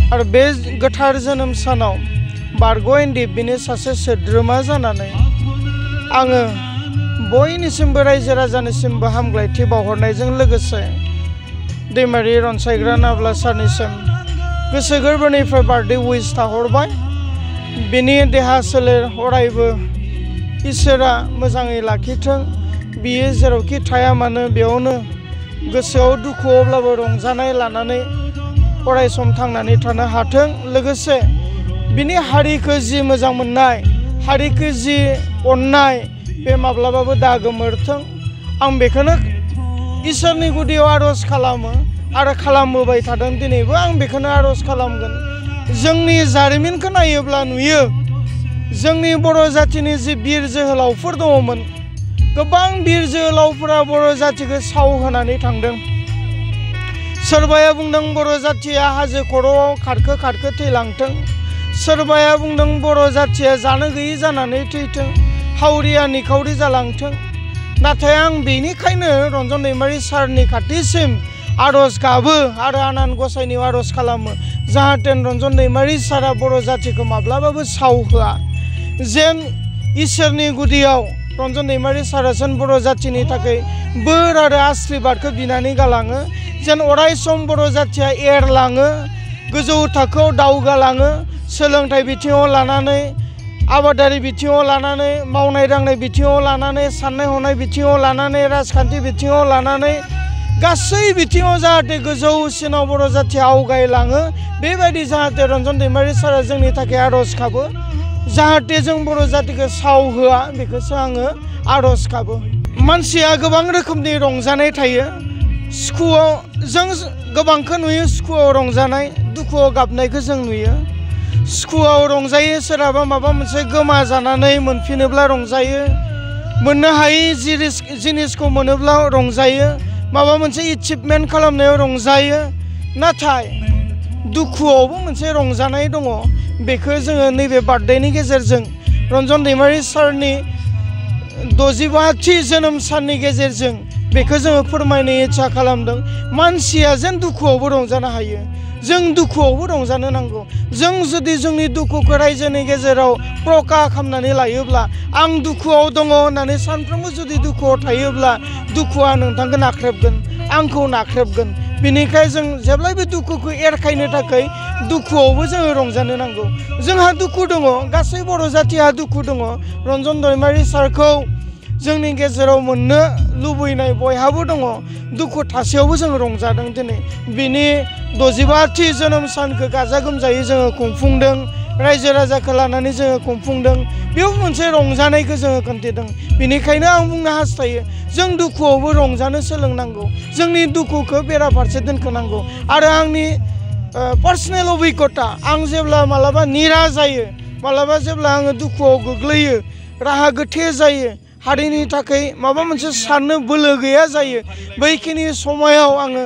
आरो बे गोथार जोनोम सानाव बारग'एन्डि बिनि सासे सोद्रोमा जानानै आङो बयनिसिमबो रायजो राजानिसिमबो हामग्लायथि बावहरनायजों लोगोसे दैमारि रनसायग्रा नाब्ला सारनिसिम गोसो गोरबोनिफ्राय बार्थडे उइस थाहरबाय। बिनि देहा सोलेर अरायबो इसोरा मोजाङै लाखिथों। बियो जेरावखि थाया मानो बेयावनो गोसोआव दुखुआवब्लाबो रंजानाय लानानै अरायसम थांनानै थानो हाथों। लोगोसे बिनि हारिखौ जि मोजां मोननाय, हारिखौ जि अननाय बे माब्लाबाबो दा गोमोरथों। आं बेखौनो इसोरनि गुदियाव आर'ज खालामो आरो खालामबोबाय थादों। दिनैबो आं बेखौनो आर'ज खालामगोन। जोंनि जारिमिनखौ नायोब्ला नुयो जोंनि बर' जाथिनि जि बिर जोहोलावफोर दङमोन, गोबां बिर जोहोलावफोरा बर' जातिखौ साव होनानै थांदों। सोरबाया बुंदों बर' जातिया हाजो खर'आव खारखो थैलांथों। सोरबाया बुंदों बर' जातिया जानो गैयै जानानै थैथों, हावरिया निखावरि जालांथों। नाथाय आं बेनिखायनो रन्जन दैमारि सारनि खाथिसिम आर'ज गाबो आरो आनान गसाइनियाव आर'ज खालामो जाहाथे रन्जन दैमारि सारा बर' जातिखौ माब्लाबाबो साव होआ। जेन इसोरनि गुदियाव रन्जन दैमारि सारा जेन बर' जातिनि थाखाय बोर आरो आशीर्बादखौ बिनानै गालाङो। जेन अराय सम बर' जातिया एरलाङो, गोजौ थाखोआव दावगालाङो, सोलोंथाइ बिथिङाव लानानै, आबादारि बिथिङाव लानानै, मावनाय दांनाय बिथिङाव लानानै, साननाय हनाय बिथिङाव लानानै, राजखान्थि बिथिङाव लानानै, गासै बिथिङाव जाहाथे गोजौसिनाव बर' जातिया आवगायलाङो। बेबायदि जाहाथे रन्जन दैमारि सारा जोंनि थाखाय आर'ज गाबो। जाहाथे जों बर' जातिखौ साव होआ बेखौसो आङो आर'ज गाबो। मानसिया गोबां रोखोमनि रंजानाय थायो। सुखुआव जों गोबांखौ नुयो, सुखुआव रंजानाय, दुखुआव गाबनायखौ जों नुयो। सुखुआव रंजायो, सोरहाबा माबा मोनसे गोमा जानानै मोनफिनोब्ला रंजायो, मोननो हायै जिनिसखौ मोनोब्ला रंजायो, माबा मोनसे एचिभमेन्ट खालामनायाव रंजायो। नाथाय दुखुआवबो मोनसे रंजानाय दङ। बेखौ जोङो नैबे बार्थडेनि गेजेरजों रन्जन दैमारि सारनि 65थि जोनोम साननि गेजेरजों बेखौ जोङो फोरमायनो इच्ছা खालामदों। मानसिया जेन दुखुआवबो रंजानो हायो, जों दुखुआवबो रंजानो नांगौ। जों जुदि जोंनि दुखुखौ रायजोनि गेजेराव प्रकाश खालामनानै लायोब्ला, आं दुखुआव दङ होननानै सानफ्रोमबो जुदि दुखुआव थायोब्ला दुखुआ नोंथांखौ नाख्रेबगोन, आंखौ नाख्रेबगोन। बेनिखायनो जों जेब्लायबो दुखुखौ एरखायनो थाखाय दुखुआवबो जोङो रंजानो नांगौ। जोंहा दुखु दङ, गासै बर' जातिहा दुखु दङ। रन्जन दैमारि सारखौ जोंनि गेजेराव मोननो लुबैनाय बयहाबो दङ। दुखु थासेयावबो जों रंजादों। दिनै बिनि 65थि जोनोम सानखौ गाजा गोमजायै जोङो खुंफुंदों, रायजो राजाखौ लानानै जोङो खुंफुंदों। बेयाव मोनसे रंजानायखौ जोङो खोन्थिदों। बेनिखायनो आं बुंनो हास्थायो जों दुखुआवबो रंजानो सोलोंनांगौ, जोंनि दुखुखौ बेराफारसे दोनखोनांगौ। आरो आंनि पार्सनेल अभिगता, आं जेब्ला मालाबा निरा जायो, मालाबा जेब्ला आङो दुखुआव गोग्लैयो, राहा गोथे जायो, हारिनि थाखाय माबा मोनसे साननो बोलो गैया जायो, बैखिनि समायाव आङो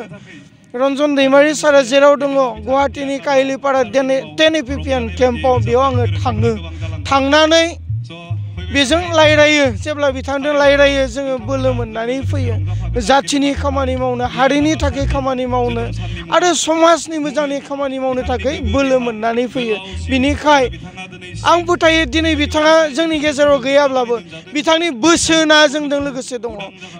रन्जन दैमारि सारा जेराव दङ गुवाहाटीनि काहिलिपारा 10 एपिपिएन केम्पआव, बेयाव आङो थांनानै बेजों रायलायो। जेब्ला बिथांजों रायलायो जोङो बोलो मोननानै फैयो जाथिनि खामानि मावनो, हारिनि थाखाय खामानि मावनो आरो समाजनि मोजांनि खामानि मावनो थाखाय बोलो मोननानै फैयो। बिनिखाय आं फोथायो दिनै बिथाङा जोंनि गेजेराव गैयाब्लाबो बिथांनि बोसोना जोंजों लोगोसे दङ,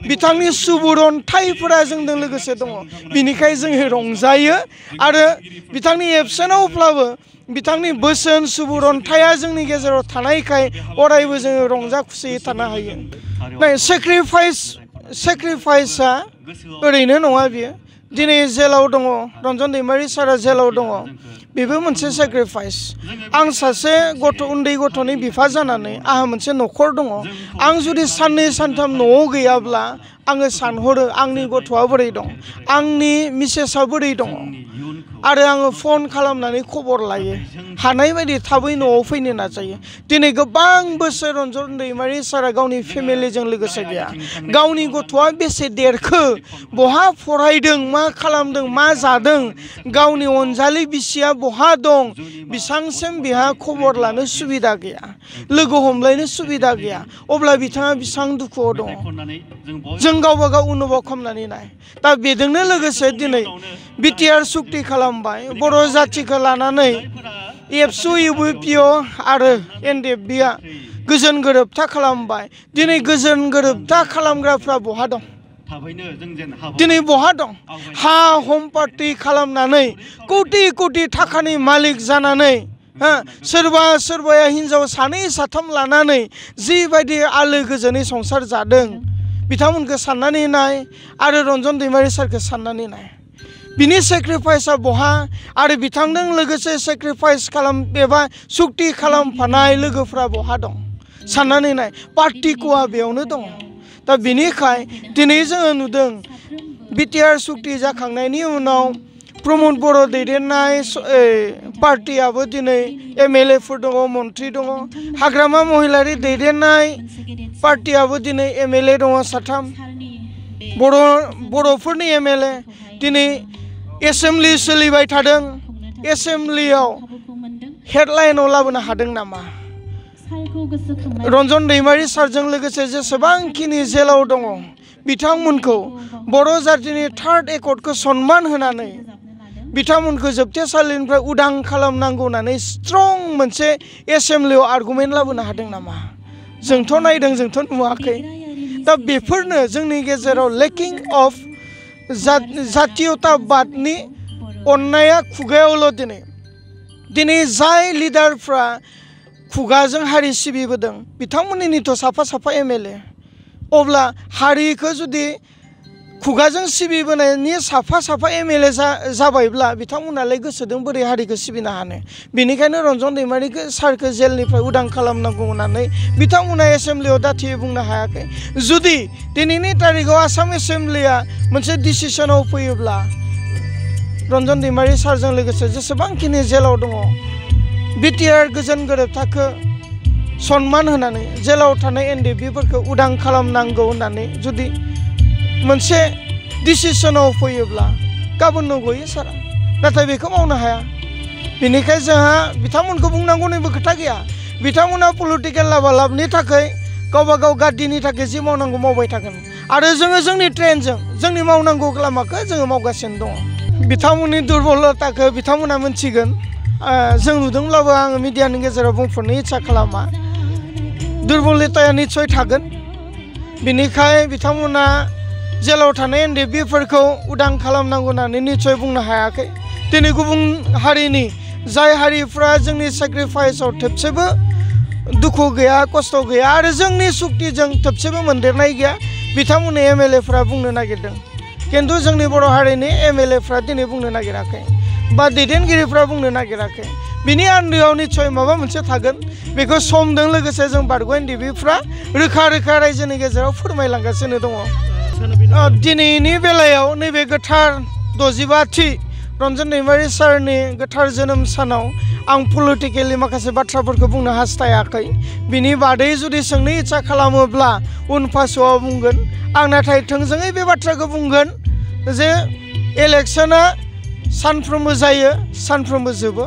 बिथांनि सुबुरन्थाइफोरा जोंजों लोगोसे दङ। बिनिखाय जोङो रंजायो आरो बिथांनि एबसेन्टआवब्लाबो बिथांनि बोसोन सुबुरन्थाइया जोंनि गेजेराव थानायखाय अरायबो जोङो रंजा खुसियै थानो हायो। सेक्रिफाइसआ ओरैनो नङा। बियो दिनै जेलाव दङ, रन्जन दैमारि सारा जेलाव दङ, बेबो मोनसे सेक्रिफाइस। आं सासे उन्दै गथ'नि बिफा जानानै आंहा मोनसे न'खर दङ। आं जुदि साननै सानथाम न'आव गैयाब्ला आङो सानहरो आंनि गथ'आ बोरै दं, आंनि मिसेसआ बोरै दङ, आरो आङो फन खालामनानै खबर लायो, हानाय बायदि थाबै न'आव फैनो नाजायो। दिनै गोबां बोसोर रन्जन दैमारि सारा गावनि फेमिलिजों लोगोसे गैया। गावनि गथ'आ बेसे देरखो, बहा फरायदों, मा खालामदों, मा जादों, गावनि अनजालि बिसिया बहा दं, बिसांसिम बिहा खबर लानो सुबिदा गैया, लोगो हमलायनो सुबिदा गैया। अब्ला बिथाङा बिसां दुखुआव दङ जों गावबा गाव अनुभब खालामनानै नाय। दा बेजोंनो लोगोसे दिनै बिटिआर सुक्ति खालाम खालामबाय बर' जाथिखौ लानानै एबसु इउपिपिअ आरो एनडिएफबिआ गोजोन गोरोबथा खालामबाय दिनै गोजोन गोरोबथा खालामग्राफ्रा बहा दं दिनै बहा दं हा हम पार्टी खालामनानै कोटि कोटि थाखानि मालिक जानानै सोरबा सोरबाया हिनजाव सानै साथाम लानानै जिबायदि आलो गोजोनै संसार जादों बिथांमोनखौ साननानै नाय आरो रन्जन दैमारि सारखौ साननानै नाय बिनि सेक्रिफाइसआ बहा आरो बिथांजों लोगोसे सेक्रिफाइस खालाम एबा सुक्ति खालामफानाय लोगोफ्रा बहा दं साननानै नाय पार्टिकुआ बेयावनो दङ दा बिनिखाय दिनै जोङो नुदों बिटिआर सुक्ति जाखांनायनि उनाव प्रमद बर' दैदेननाय पार्टियाबो दिनै एमएलएफोर दङ मन्त्रि दङ हाग्रामा महिलारि दैदेननाय पार्टियाबो दिनै एमएलए दङ साथाम बर'फोरनि एमएलए दिनै एसेम्बलि सोलिबाय थादों एसेम्बलियाव हेडलाइनाव लाबोनो हादों नामा रन्जन दैमारि सारजों लोगोसे जेसेबांखिनि जेलाव दङ बिथांमोनखौ बर' जातिनि थार्ड एकर्डखौ सनमान होनानै बिथांमोनखौ जोबथेसालिनिफ्राय उदां खालामनांगौ होननानै स्ट्रं मोनसे एसेम्बलियाव आर्गुमेन्ट लाबोनो हादों नामा जोंथ' नायदों जोंथ' नुवाखै दा बेफोरनो जोंनि गेजेराव लेकिं अफ जातीयताबादनि अननाया खुगायावल' दिनै जाय लिडारफ्रा खुगाजों हारि सिबिबोदों बिथांमोननिथ' साफा साफा एमएलए अब्ला हारिखौ जुदि खुगाजों सिबिबोनायनि साफा साफा एमएलए जाबायब्ला बिथांमोनालाय गोसोजों बोरै हारिखौ सिबिनो हानो बेनिखायनो रन्जन दैमारि सारखौ जेलनिफ्राय उदां खालामनांगौ होननानै बिथांमोना एसेम्बलियाव दाथियै बुंनो हायाखै जुदि दिनैनि तारिखआव आसाम एसेम्बलिया मोनसे डिसिसनाव फैयोब्ला रन्जन दैमारि सारजों लोगोसे जेसेबांखिनि जेलाव दङ बिटिआर गोजोन गोरोबथाखौ सनमान होनानै जेलाव थानाय एनडिएफबिफोरखौ उदां खालामनांगौ होननानै जुदि मोनसे डिसिसनाव फैयोब्ला गाबोननो गयो सारा नाथाय बेखौ मावनो हाया बेनिखाय जोंहा बिथांमोनखौ बुंनांगौनिबो खोथा गैया बिथांमोना पलिटिकेल लाभालाभनि थाखाय गावबा गाव गादिनि थाखाय जि मावनांगौ मावबाय थागोन आरो जोङो जोंनि ट्रेनजों जोंनि मावनांगौ लामाखौ जोङो मावगासिनो दङ बिथांमोननि दुर्बलताखौ बिथांमोना मोनथिगोन जों नुदोंब्लाबो आङो मिडियानि गेजेराव बुंफोरनो इच्छा खालामा दुर्बलताया निस्सय थागोन बिनिखाय बिथांमोना जेलाव थानाय एनडिएफबिफोरखौ उदां खालामनांगौ होननानै निस्सय बुंनो हायाखै दिनै गुबुन हारिनि जाय हारिफ्रा जोंनि सेक्रिफाइसआव थोबसेबो दुखु गैया खस्थ' गैया आरो जोंनि सुक्तिजों थोबसेबो मोनदेरनाय गैया बिथांमोननि एमएलएफ्रा बुंनो नागिरदों खिन्थु जोंनि बर' हारिनि एमएलएफ्रा दिनै बुंनो नागिराखै बा दैदेनगिरिफ्रा बुंनो नागिराखै बिनि आन्दोआव निस्सय माबा मोनसे थागोन बेखौ समजों लोगोसे जों बारग' एनडिएफबिफ्रा रोखा रोखा रायजोनि गेजेराव फोरमायलांगासिनो दङ दिनैनि बेलायाव नैबे गोथार 65थि रन्जन दैमारि सारनि गोथार जोनोम सानाव आं पलिटिकेलि माखासे बाथ्राफोरखौ बुंनो हास्थायाखै बिनि बादै जुदि सोंनो इच्छा खालामोब्ला उनफासआव बुंगोन आं नाथाय थोंजोङै बे बाथ्राखौ बुंगोन जे इलेक्शना सानफ्रोमबो जायो सानफ्रोमबो जोबो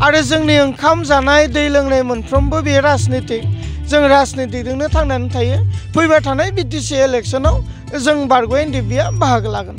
आरो जोंनि ओंखाम जानाय दै लोंनाय मोनफ्रोमबो बे राजनितिक जों राजनितिजोंनो थांनानै थायो फैबाय थानाय बिटिसि इलेक्शनाव जों बारग' एनडिएफबिआ बाहागो लागोन